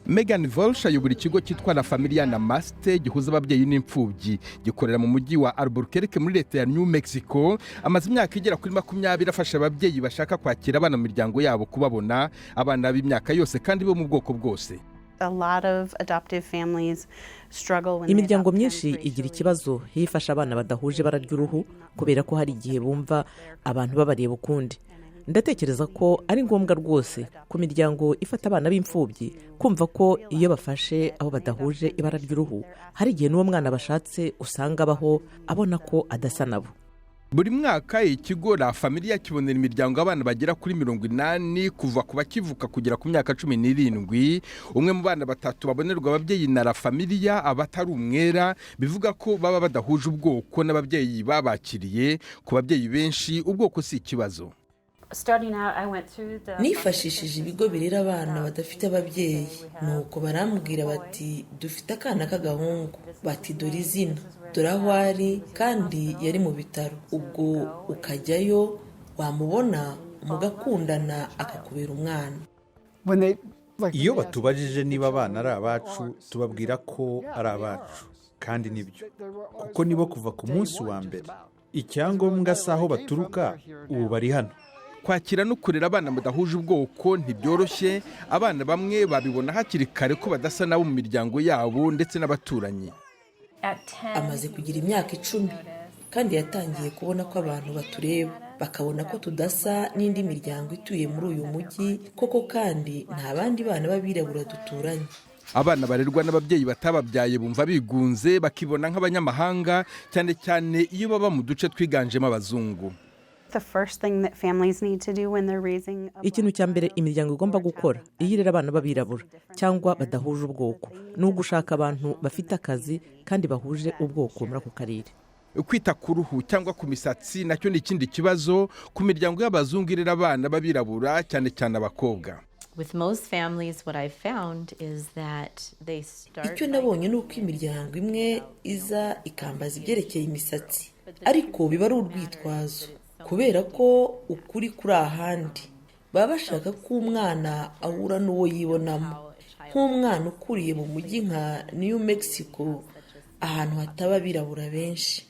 Megan Volsh ayobora ikigo cyitwa La Familia Namaste, gihuza ababyeyi n'imfubyi. Gikorera mu mujyi wa Albuquerque muri leta ya New Mexico. Amaze imyaka igera kuri 20 afasha ababyeyi bashaka kwakira abana mu miryango yabo kubabona, abana b'imyaka yose kandi bo mu bwoko bwose. Imiryango myinshi igira ikibazo iyo ifashe abana badahuje ibara ry'uruhu, kubera ko hari igihe bumva abantu babareba ukundi. Ndatekereza ko ari ngombwa rwose ku miryango ifata abana b'imfubyi kumva ko iyo bafashe abo badahuje ibara ry'uruhu, hari igihe n'uwo mwana bashatse usanga abaho abona ko adasa nabo. Buri mwaka ikigo La Familia kibonera imiryango abana bagera kuri 80, kuva ku bakivuka kugera ku myaka 17. Umwe mu bana batatu babonerwa ababyeyi na La Familia aba atari umwera, bivuga ko baba badahuje ubwoko n'ababyeyi babakiriye. Ku babyeyi benshi, ubwoko si ikibazo. Nifashishije ibigo birera abana badafite ababyeyi, nuko barambwira bati: "Dufite akana k'agahungu." Bati: "Dore izina, dore aho ari." Kandi yari mu bitaro. Ubwo ukajyayo, wamubona mugakundana, akakubera umwana. Iyo batubajije niba abana ari abacu, tubabwira ko ari abacu, kandi nibyo, kuko nibo kuva ku munsi wa mbere. Icyangombwa si aho baturuka, ubu bari hano. Kwakira no kurera abana badahuje ubwoko ntibyoroshye. Abana bamwe babibona hakiri kare ko badasa nabo mu miryango yabo ndetse n'abaturanyi. Amaze kugira imyaka 10, kandi yatangiye kubona ko abantu batureba bakabona ko tudasa n'indi miryango ituye muri uyu mujyi koko, kandi nta bandi bana b'abirabura duturanye. Abana barerwa n'ababyeyi batababyaye bumva bigunze, bakibona nk'abanyamahanga, cyane cyane iyo baba mu duce twiganjemo abazungu. Ikintu cya mbere imiryango igomba gukora iyo irera abana b'abirabura cyangwa badahuje ubwoko ni ugushaka abantu bafite akazi kandi bahuje ubwoko muri ako karere. Kwita ku ruhu cyangwa ku misatsi nacyo ni ikindi kibazo ku miryango y'abazungu irera abana b'abirabura, cyane cyane abakobwa. Icyo nabonye ni uko imiryango imwe iza ikambaza ibyerekeye imisatsi, ariko biba ari urwitwazo, kubera ko ukuri kuri ahandi. Baba bashaka ko umwana ahura n'uwo yibonamo, nk'umwana ukuriye mu mujyi nka New Mexico, ahantu hataba abirabura benshi.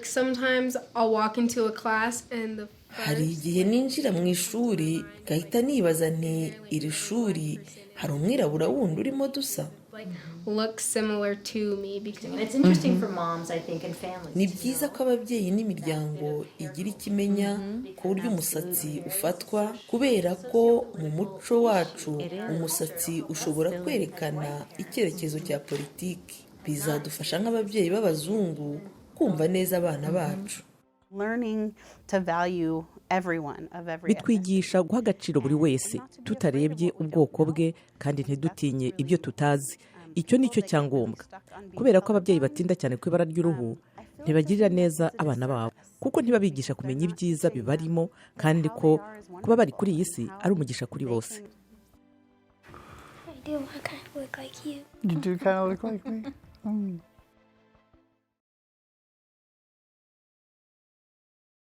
Sometimes I'll walk into a class and the Hari igihe ninjira mu ishuri ngahita nibaza nti: "Iri shuri hari umwirabura wundi urimo dusa?" like look similar to me because It's interesting for moms, I think, and families. Ni byiza ko ababyeyi n'imiryango igira icyo imenya ku buryo umusatsi ufatwa, kubera ko mu muco wacu umusatsi ushobora kwerekana icyerekezo cya politiki. Bizadufasha nk'ababyeyi b'abazungu kumva neza abana bacu. Bitwigisha guha agaciro buri wese tutarebye ubwoko bwe, kandi ntidutinye ibyo tutazi. Icyo ni cyo cyangombwa, kubera ko ababyeyi batinda cyane ku ibara ry'uruhu ntibagirira neza abana babo, kuko ntibabigisha kumenya ibyiza bibarimo kandi ko kuba bari kuri iyi si ari umugisha kuri bose. I do. I kind of look like you. You do kind of look like me.